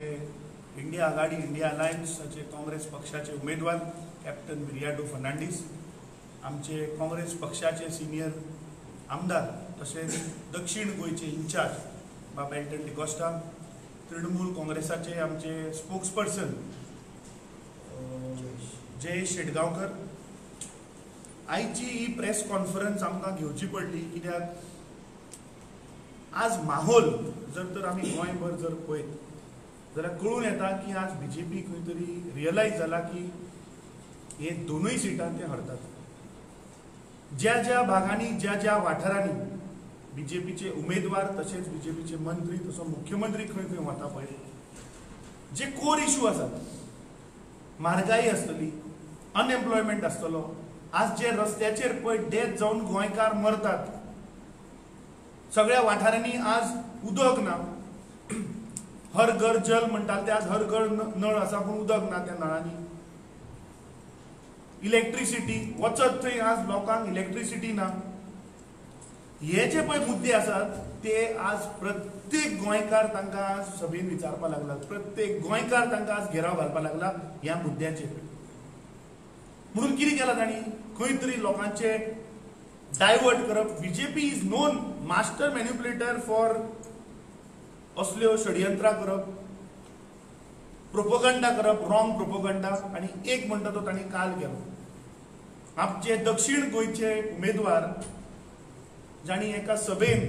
India आघाडी, India अलायन्साचे Congress पक्षाचे उमेदवार captain Viriato Fernandes, आमचे काँग्रेस पक्षाचे सिनियर आमदार तशेंच दक्षिण गोंयचे इन्चार्ज बाब एल्टन डिकॉस्टा, तृणमूल काँग्रेसाचे आमचे स्पोक्सपर्सन जयेश शेटगांवकर. आयची ही प्रेस कॉन्फरन्स आमकां घेवची पडली कित्याक आज माहोल जर तर आमी गोंयभर जर पळयत जाल्यार कळून येता की आज बीजेपी खंय तरी रियलायज जाला की हे दोनूय सिटां ते हरतात. ज्या ज्या भागांनी, ज्या ज्या वाठारांनी बीजेपीचे उमेदवार तशेंच बीजेपीचे मंत्री तसो मुख्यमंत्री खंय खंय वता पळय, जे कोर इशू आसात, म्हारगाई आसतली, अनएम्प्लॉयमेंट आसतलो, आज जे रस्त्याचेर पळय डेथ जावन गोंयकार मरतात, सगळ्या वाठारांनी आज उदक ना, हर घर जल म्हणटाले ते आज हर घर नळ आसा पूण उदक ना त्या नळांनी, इलेक्ट्रिसिटी वचत थंय आज लोकांक इलेक्ट्रिसिटी ना. हे जे पळय मुद्दे आसात ते आज प्रत्येक गोंयकार तांकां आज सभेन विचारपाक लागला, प्रत्येक गोंयकार तांकां आज घेराव घालपाक लागला ह्या मुद्द्यांचेर. म्हणून कितें केलां तांणी, खंय तरी लोकांचे डायवर्ट करप. BJP is known master manipulator for असल्यो षडयंत्रां करप, प्रोपोगंडा करप, रॉंग प्रोपोगंडा. आनी एक म्हणटा तो तांणी काल केलो. आमचे दक्षिण गोंयचे उमेदवार जांणी एका सभेन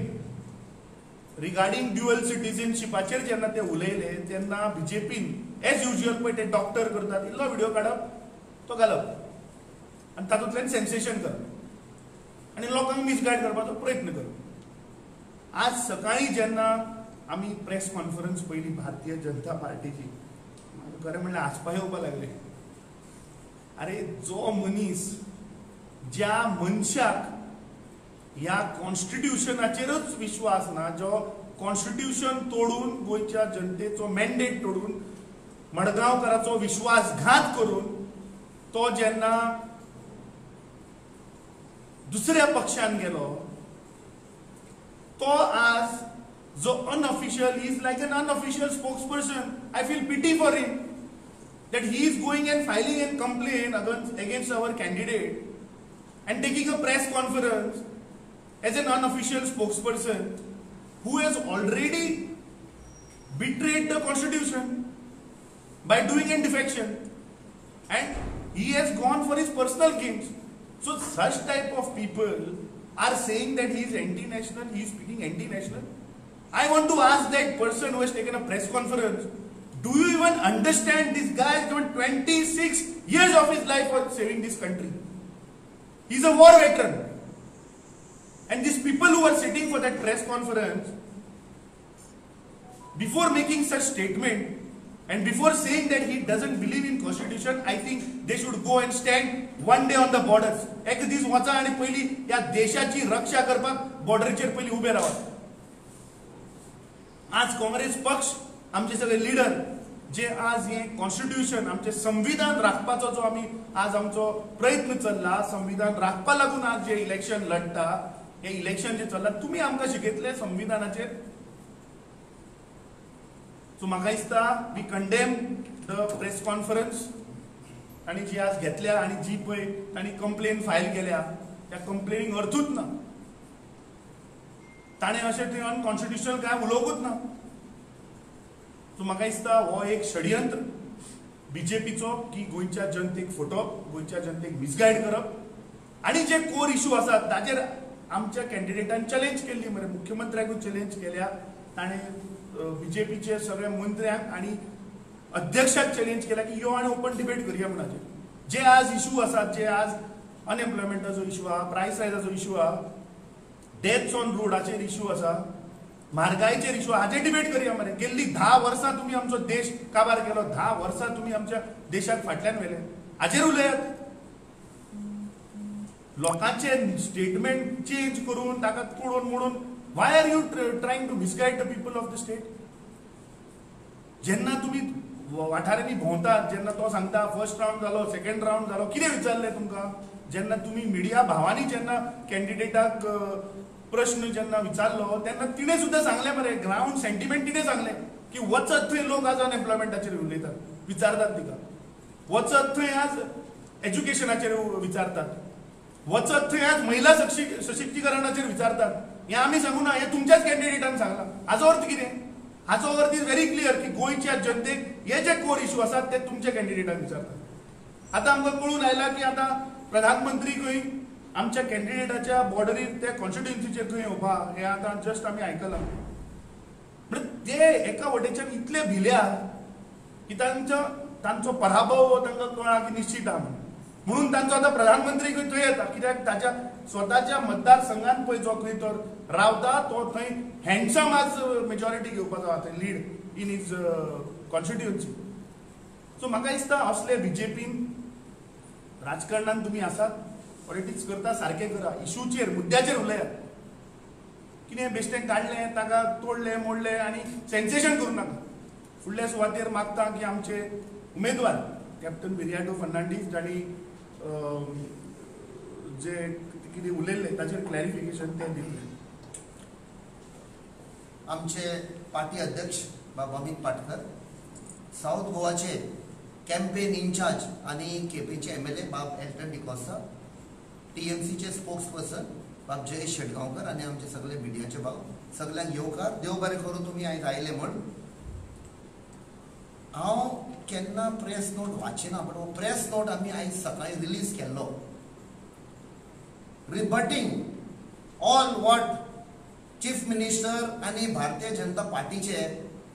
रिगार्डींग ड्युअल सिटीजनशिपाचेर जेन्ना ते उलयले तेन्ना बीजेपीन एज युज्युअल पळय ते डॉक्टर करतात, इल्लो व्हिडिओ काडप, तो घालप आनी तातूंतल्यान सेन्सेशन करप आनी लोकांक मिसगायड करपाचो प्रयत्न करप. आज सकाळीं जेन्ना आमी प्रेस कॉन्फरन्स पयली भारतीय जनता पार्टीची, म्हाका खरें म्हणल्यार हांसपा येवपाक लागलें. अरे जो मनीस, ज्या मनशाक ह्या कॉन्स्टिट्युशनाचेरच विश्वास ना, जो कॉन्स्टिट्युशन तोडून गोंयच्या जनतेचो मॅन्डेट तोडून मडगांवकाराचो विश्वासघात करून तो जेन्ना दुसऱ्या पक्षान गेलो, तो आज जो unofficial, he is like an unofficial spokesperson. I feel pity for him that he is going and filing a complaint against our candidate and taking a press conference as an unofficial spokesperson who has already betrayed the constitution by doing a defection, and he has gone for his personal gains. So such type of people are saying that he is anti-national, he is speaking anti-national. I want to ask that person who has taken a press conference, do you even understand this guy has given 26 years of his life for saving this country? He is a war veteran. And these people who are sitting for that press conference, before making such statement and before saying that he doesn't believe in constitution, I think they should go and stand one day on the borders. एक दीस वचा आनी पयली ह्या देशाची रक्षा करपाक बॉर्डरीचेर पयली उबे रावात. आज काँग्रेस पक्ष, आमचे सगळे लिडर जे आज हे कॉन्स्टिट्युशन, आमचे संविधान राखपाचो जो आमी आज आमचो प्रयत्न चल्ला, संविधान राखपा लागून आज जे इलेक्शन लढटा, हे इलेक्शन जे चल्ला, तुमी आमकां शिकयतले संविधानाचेर? सो म्हाका दिसता we condemn the press conference तांणी जी आज घेतल्या आनी जी पळय तांणी कंप्लेन फायल केल्या त्या कंप्लेनीक अर्थूच ना. ताणें अशें थंय अनकॉन्स्टिट्युशनल काय उलोवंकूच ना. सो म्हाका दिसता हो एक षडयंत्र बीजेपीचो की गोंयच्या जनतेक फटोवप, गोंयच्या जनतेक मिसगायड करप. आनी जे कोर इशू आसात ताचेर आमच्या कॅन्डिडेटान चॅलेंज केल्ली मरे, मुख्यमंत्र्याकूय चॅलेंज केल्या ताणें, बीजेपीचे सगळ्या मंत्र्यांक आनी अध्यक्षाक चॅलेंज केल्या की यो आनी ओपन डिबेट करया म्हणाचेर. जे आज इशू आसात, जे आज अनएम्प्लॉयमेंटाचो इशू आहा, प्रायस रायजाचो इशू आहा, डेथ्स ऑन रोडाचेर इशू आसा, म्हारगायचेर इशू, हाचेर डिबेट करया मरे. गेल्ली 10 वर्सां तुमी आमचो देश काबार केलो, 10 वर्सां तुमी आमच्या देशाक फाटल्यान व्हेले, हाचेर उलयात. लोकांचे स्टेटमेंट चेंज करून ताका तोडून मोडून, why are you trying to misguide the people of the state? जेन्ना तुमी वाठारांनी भोंवतात, जेन्ना तो सांगता फर्स्ट रावंड जालो, सेकंड रावंड जालो, कितें विचारलें तुमकां? जेन्ना तुमी मिडिया भावांनी जेन्ना कॅन्डिडेटाक प्रश्न जेन्ना विचारलो तेन्ना तिणें सुद्दां सांगलें मरे, ग्रावंड सेंटिमेंट तिणें सांगलें की वचत थंय लोक आज अनएम्प्लॉयमेंटाचेर उलयतात, विचारतात तिका, वचत थंय आज एज्युकेशनाचेर विचारतात, वचत थंय आज महिला सशक्तीकरणाचेर विचारतात. हें आमी सांगू ना, हें तुमच्याच कॅन्डिडेटान सांगलां. हाचो अर्थ कितें? हाचो अर्थ is very clear की गोंयच्या जनतेक हे जे कोर इशू आसात ते तुमच्या कॅन्डिडेटान विचारतात. आतां आमकां कळून आयलां की आतां प्रधानमंत्री खंय आमच्या कॅन्डिडेटाच्या बॉर्डरीर त्या कॉन्स्टिट्युएन्सीचेर खंय येवपा, हें आतां जस्ट आमी आयकलां. म्हणजे ते एका वटेच्यान इतले भिल्या की तांचो पराभव हो तांकां कळ्ळा की निश्चित आहा म्हणून तांचो आतां प्रधानमंत्री खंय थंय येता, कित्याक ताच्या स्वताच्या मतदारसंघान पळय जो खंय तो रावता तो थंय हँडसम आज मेजॉरिटी घेवपाचो आहा, थंय lead in his constituency. So म्हाका दिसता असले बीजेपीन राजकारणान तुमी आसात, पॉलिटिक्स करता, सारकें करा, इशूचेर मुद्द्याचेर उलयात. कितें बेश्टें काडलें ताका तोडलें मोडलें आनी सेन्सेशन करूं नाका. फुडल्या सुवातेर मागता की आमचे उमेदवार कॅप्टन विरियाटो फर्नांडीस जांणी जे कितें उलयल्लें ताचेर क्लॅरिफिकेशन ते दितले. आमचे पार्टी अध्यक्ष बाब अमित पाटकर, साऊथ गोवाचे कॅम्पेन इन्चार्ज आनी केपेंचे एमएलए बाब एल्टन डिकोस्ता, टीएमसीचे स्पोक्स पर्सन बाब जयेश शेटगांवकर आनी आमचे सगळे मिडियाचे भाव, सगळ्यांक येवकार. देव बरें करूं तुमी आयज आयले म्हण. हांव केन्ना प्रेस नोट वाचिना, बट हो प्रेस नोट आमी आयज सकाळीं रिलीज केल्लो, rebutting all what chief minister आनी भारतीय जनता पार्टीचे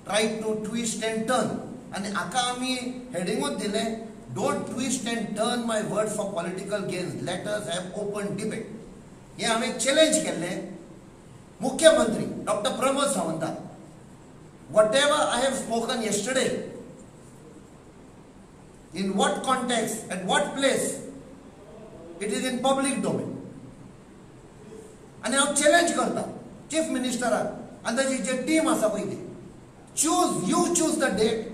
try to twist and turn. आनी हाका आमी हेडिंगूच दिलें, don't twist and turn my word for political gains, let us have open debate. हें हांवें चॅलेंज केल्लें मुख्यमंत्री डॉक्टर प्रमोद सावंताक. Whatever I have spoken yesterday, in what context, at what place, it is in public domain. आनी हांव challenge करता chief मिनिस्टराक आनी ताची जे टीम आसा पळय ती, choose, you choose the date,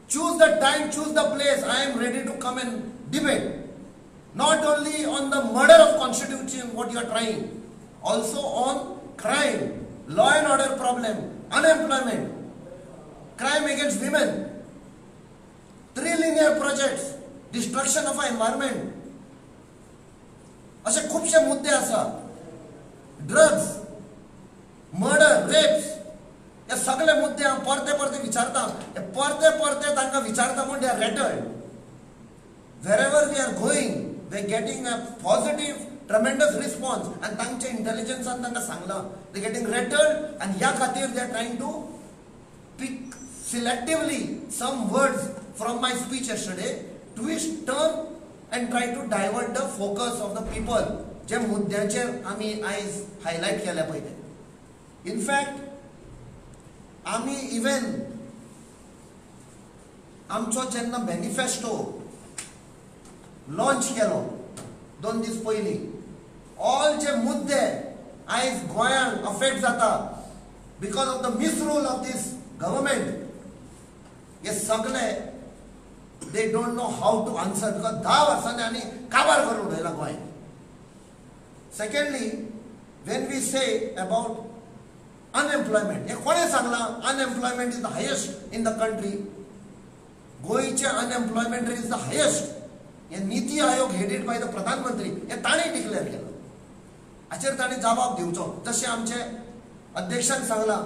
choose the time, choose the place. I am ready to come and debate. Not only on the murder of constitution what you are trying, also on crime, law and order problem, unemployment, crime against women, three linear projects, destruction of our environment. अशे खुबशे मुद्दे आसा, drugs, murder, wraps, हे सगळे मुद्दे हांव परते परते विचारता. हे परते परते तांकां विचारता म्हूण they are rattled. Wherever we are going they getting a positive tremendous response. आनी तांच्या इंटेलिजन्सान तांकां सांगलां they getting rattled, आनी ह्या खातीर they are trying to pick selectively some words from my speech yesterday, twist, turn and try to divert the focus of the people जे मुद्द्याचेर आमी आयज highlight केल्या पळय ते. इनफॅक्ट आमी इवन आमचो जेन्ना मॅनिफेस्टो लॉन्च केलो 2 दीस पयलीं, ऑल जे मुद्दे आयज गोंयांक अफेक्ट जाता because of the misrule of this government, हे सगळे they don't know how to answer, because 10 वर्सांनी आनी काबार करून उडयला Goa. Secondly, when we say about unemployment, हे कोणें सांगलां unemployment is the highest in the country? गोंयचें unemployment rate is the highest. हे NITI Aayog headed by the प्रधानमंत्री हे ताणें डिक्लेअर केलां. हाचेर ताणें जबाब दिवचो. जशें आमचे अध्यक्षान सांगलां,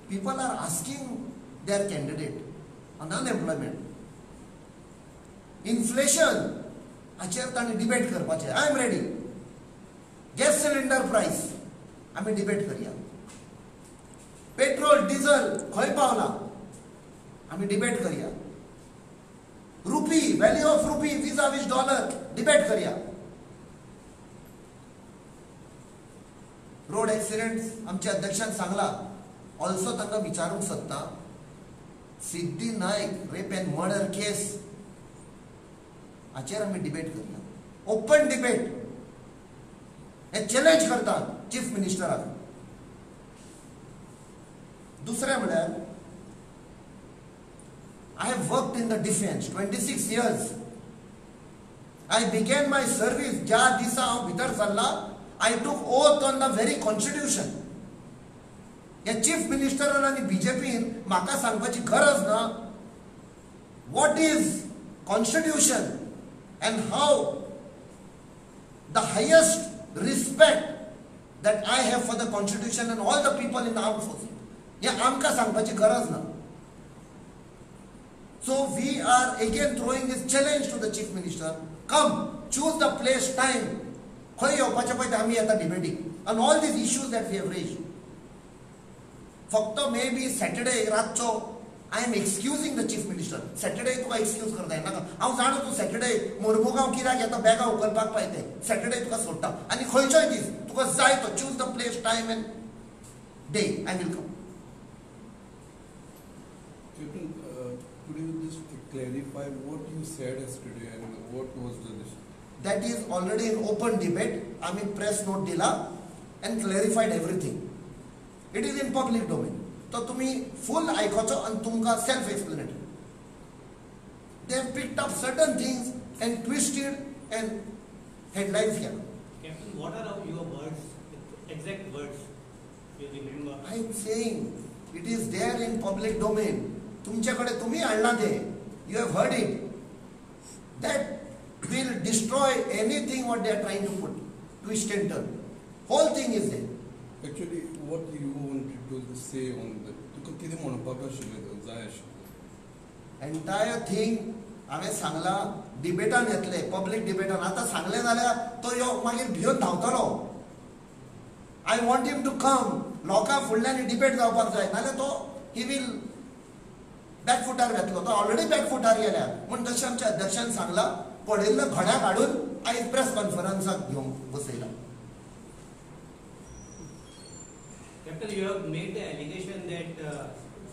people are asking their candidate on unemployment, inflation, हाचेर ताणें डिबेट करपाचें. I am ready. Gas cylinder price आमी डिबेट करया, पेट्रोल डिझल खंय पावला आमी डिबेट करया, rupee, value of rupee vis a vis dollar debate करया, रोड एक्सिडेंट आमच्या अध्यक्षान सांगला. ऑल्सो तांकां विचारूंक सोदता, Siddhi Naik rape and murder case हाचेर आमी डिबेट करया, ओपन डिबेट. हे चॅलेंज करता चीफ मिनिस्टराक. दुसरें म्हळ्यार I have worked in the defence 26 years. I began my service ज्या दिसा हांव भितर सरला, I took oath on the very constitution. ह्या चीफ मिनिस्टरान आनी बीजेपीन म्हाका सांगपाची गरज ना what is constitution and how the highest respect that I have for the constitution and all the people in the armed forces. हें आमकां सांगपाची गरज ना. So we are again throwing this challenge to the chief minister. Come, choose the place, time. खंय येवपाचें पळय तें आमी येता डिबेटीक on all these issues that we have raised. फक्त मे बी सॅटर्डे रातचो I am excusing the chief minister. Saturday तुका excuse करता नाका. हांव जाणा तूं सॅटर्डे मोरमुगांव कित्याक येता बॅगां उखलपाक पळय तें. सॅटर्डे तुका सोडटा आनी खंयचोय दीस तुका जाय तो choose the place, time and day. I will come. Could you just clarify what you said yesterday and what was the decision? That is already in open debate. आमी प्रेस नोट दिला and clarified everything. It is in public domain. तो तुम्ही फुल आयकोचो आनी तुमकां self explanatory. They have picked up certain things and twisted and headlines केला. Captain, what are your words, exact words you remember? I am saying it is there in public domain. तुमचे कडेन तुमी हाडलां तें. You have heard it. That will destroy anything what they are trying to put, twist and turn. Whole thing is there. Actually, what you wanted to say on that? तुका कितें म्हणपाक आशिल्लें जाय आशिल्लें? Entire thing हांवें सांगलां डिबेटान येतलें, public डिबेटान. आतां सांगलें जाल्यार तो यो मागीर भिवन धांवतलो. I want him to come. लोकां फुडल्यान डिबेट जावपाक जाय, नाजाल्यार तो he will बॅकफुटार घेतलो. तो ऑलरेडी बॅकफुटार गेल्या म्हूण तशें आमच्या अध्यक्षान सांगलां, पडिल्लो घड्याक हाडून आयज प्रेस कॉन्फरन्साक घेवंक बसयला. Captain, you have made the allegation that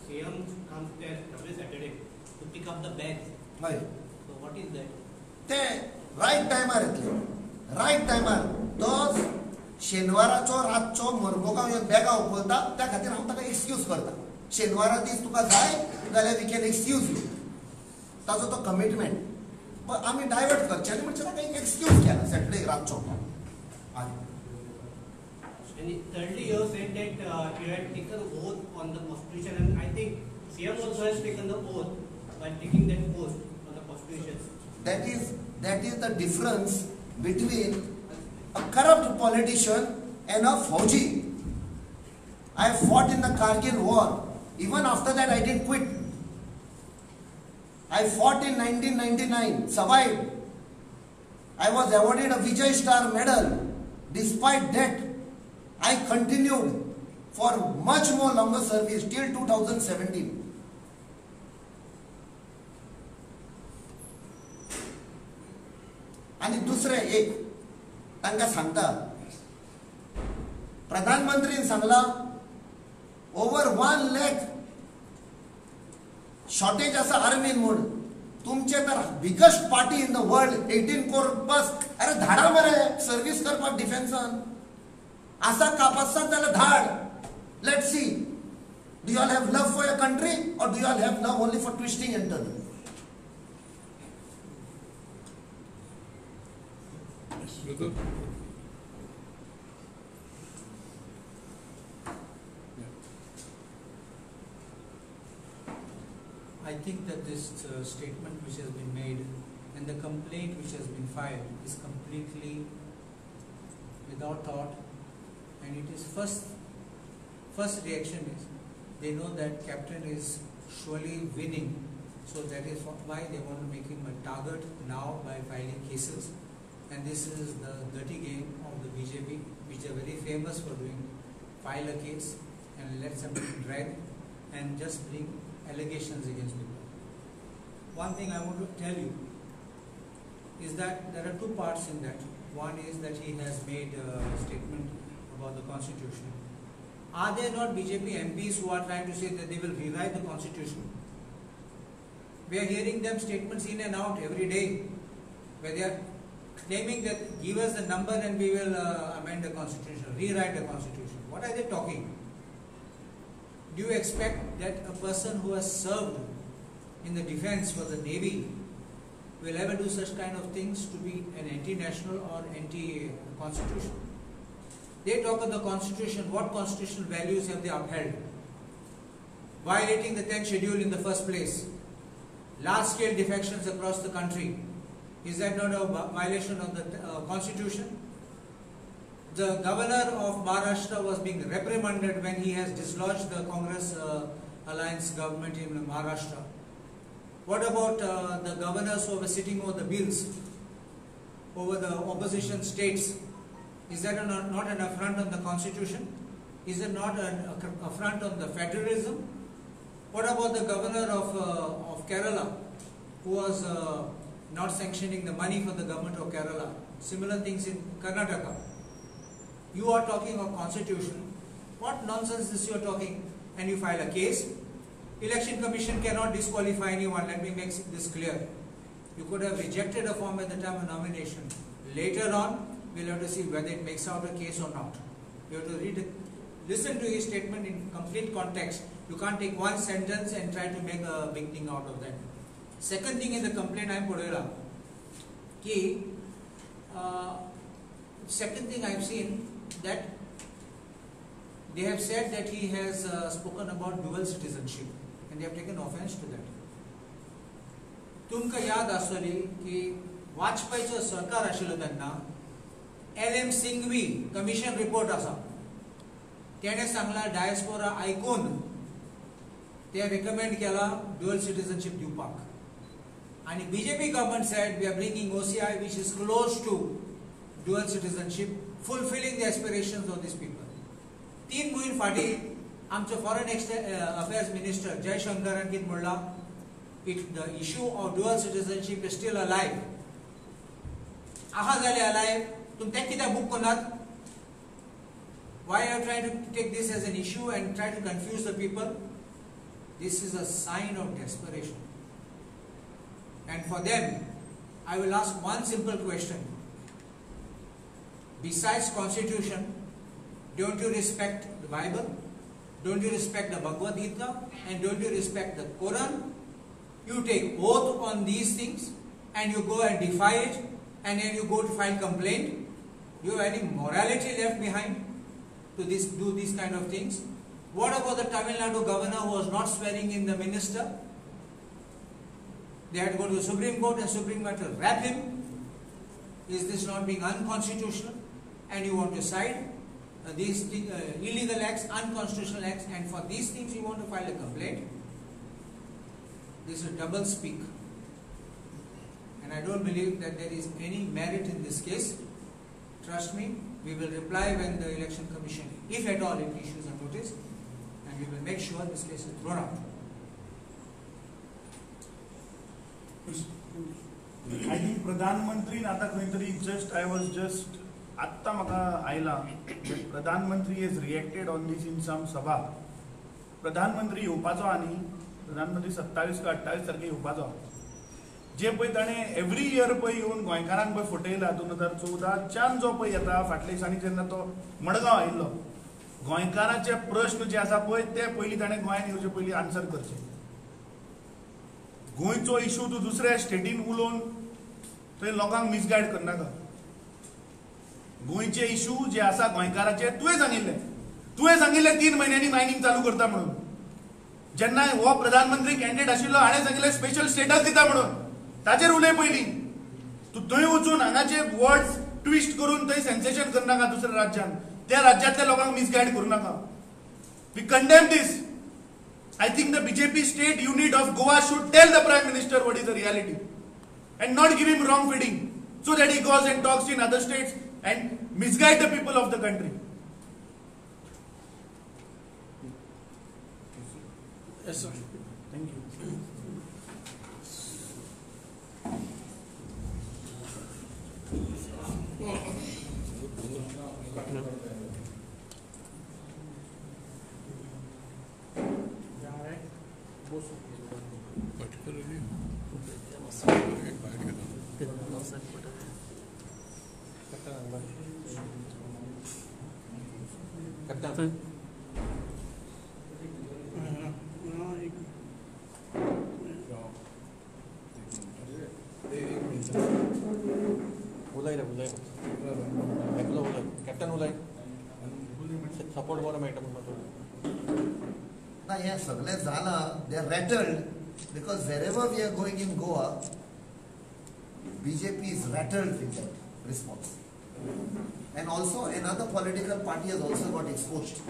CM comes there every Saturday to pick up the bags. हय. So what is that? ते रायट टायमार येतले. रायट टायमार तो शेनवाराचो रातचो मरमुगांव येवन बॅगां उखलता, त्या खातीर हांव ताका एक्सक्यूज करता. शेनवारा दीस तुका जाय जाल्यार we can excuse you. ताचो तो कमिटमेंट पण आमी डायवर्ट करचे आनी म्हणजे ताका एक एक्सक्यूज केला सॅटर्डे रातचो. And thirdly, you have said that you had taken oath on the constitution, and I think CM also has taken the oath by taking that post on the constitution. That is the difference between a corrupt politician and a fauji. I fought in the Kargil war. Even after that, I didn't quit. I fought in 1999, survived. I was awarded a Vijay Star medal. Despite that, I continued for much more longer service till 2017. आणि दुसरे एक तांकां सांगता, प्रधानमंत्रीन सांगला over 1 lakh shortage आसा आर्मीन म्हूण. तुमचे तर biggest party in the world 18 crore बस. अरे धाडा मरे सर्वीस करपाक डिफेन्सान. आसा कापासात जाल्यार धाड. Let see, do you all have love for your country or do you all have love only for twisting and turning? I think that this statement which has been made and the complaint which has been filed is completely without thought, and it is first reaction is they know that captain is surely winning, so that is why they want to make him a target now by filing cases. And this is the dirty game of the BJP, which they are very famous for doing. File a case and let somebody drag and just bring allegations against people. One thing I want to tell you is that there are two parts in that. One is that he has made a statement about the constitution. Are there not BJP MPs who are trying to say that they will rewrite the constitution? We are hearing them statements in and out every day, where they are claiming that give us the number and we will amend the constitution, rewrite the constitution. What are they talking? Do you expect that a person who has served in the defense for the Navy will ever do such kind of things to be an anti-national or anti-constitution? They talk of the constitution. What constitutional values have they upheld? Violating the 10th schedule in the first place. Large scale defections across the country. Is that not a violation of the constitution? The governor of Maharashtra was being reprimanded when he has dislodged the Congress alliance government in Maharashtra. What about the governors who were sitting over the bills, over the opposition states? Is that not an affront on the constitution? Is it not an affront on the federalism? What about the governor of Kerala, who was not sanctioning the money for the government of Kerala? Similar things in Karnataka. You are talking of constitution. What nonsense this you are talking? And you file a case. Election Commission cannot disqualify anyone. Let me make this clear. You could have rejected a form at the time of nomination. Later on, we'll have to see whether it makes out a case or not. You have to read it, listen to his statement in complete context. You can't take one sentence and try to make a big thing out of that. Second thing in the complaint I am पळयला की second thing I have seen that they have said that he has spoken about dual citizenship and they have taken offense to that. तुमकां याद आसतली की वाजपेयीचो सरकार आशिल्लो तेन्ना LM. Singhvi commission report आसा, तेणें सांगला डायस्पोरा आयकून ते रेकमेंड केला ड्युअल सिटीजनशीप दिवपाक. आनी BJP government said we are bringing OCI which is close to dual citizenship, fulfilling the aspirations of these people. 3 म्हयने फाटीं आमचो फॉरेन अफेर्स मिनिस्टर जयशंकरान कितें म्हणलां, the issue of dual citizenship is still alive. आहा जालें अलायव, तुमी तें कित्याक बूक करनात? Why are you trying to take this as an issue and try to confuse the people? This is a sign of desperation. And for them, I will ask one simple question. Besides constitution, don't you respect the Bible? Don't you respect the Bhagavad Gita? And don't you respect the Quran? You take oath on these things and you go and defy it, and then you go to file complaint. Do you have any morality left behind to this, do these kind of things? What about the Tamil Nadu governor who was not swearing in the minister? They had to go to the Supreme Court and Supreme Court to wrap him. Is this not being unconstitutional? And you want to side these illegal acts, unconstitutional acts, and for these things you want to file a complaint? This is double speak. And I don't believe that there is any merit in this case. Trust me, we will reply when the Election Commission, if at all it issues a notice, and we will make sure this case is thrown out. I think प्रधानमंत्री आता खंय तरी just I was just आत्ता म्हाका आयला प्रधानमंत्री has reacted on this in some सभा. प्रधानमंत्री येवपाचो आनी प्रधानमंत्री 27 का 28 तारखे येवपाचो. जे पळय ताणें एवरी इयर पळय येवन गोंयकारांक पळय फटयला 2014च्यान जो पळय येता फाटल्या दिसांनी जेन्ना तो मडगांव आयिल्लो, गोंयकाराचे प्रश्न जे आसा पळय ते पयलीं ताणें गोंयांत येवचे पयलीं आन्सर करचे. गोंयचो इशू तूं दुसऱ्या स्टेटीन उलोवन थंय लोकांक मिसगायड करनाका. गोंयचे इशू जे आसा गोंयकाराचे तुवें सांगिल्लें, तुवें सांगिल्लें 3 म्हयन्यांनी मायनींग चालू करता म्हणून. जेन्ना हो प्रधानमंत्री कॅन्डिडेट आशिल्लो हाणें सांगिल्लें स्पेशल स्टेटस दिता म्हणून, ताचेर उलय पयलीं. तूं थंय वचून हांगाचे वर्ड्स ट्विस्ट करून थंय सेन्सेशन करनाका दुसऱ्या राज्यान, त्या राज्यांतल्या लोकांक मिसगायड करूं नाका. We condemn this. I think the BJP state unit of Goa should tell the Prime Minister what is the reality and not give him wrong feeding so that he goes and talks in other states and misguide the people of the country. Yes, sir. Thank you. Particularly, Captain. उलय रे उलय, एकलो उलय, captain उलय. बरो मेळटा म्हणपाक. ना, हें सगळें जालां. They are rattled because wherever we are going in Goa, BJP is rattled with that response. And also another political party has also got exposed.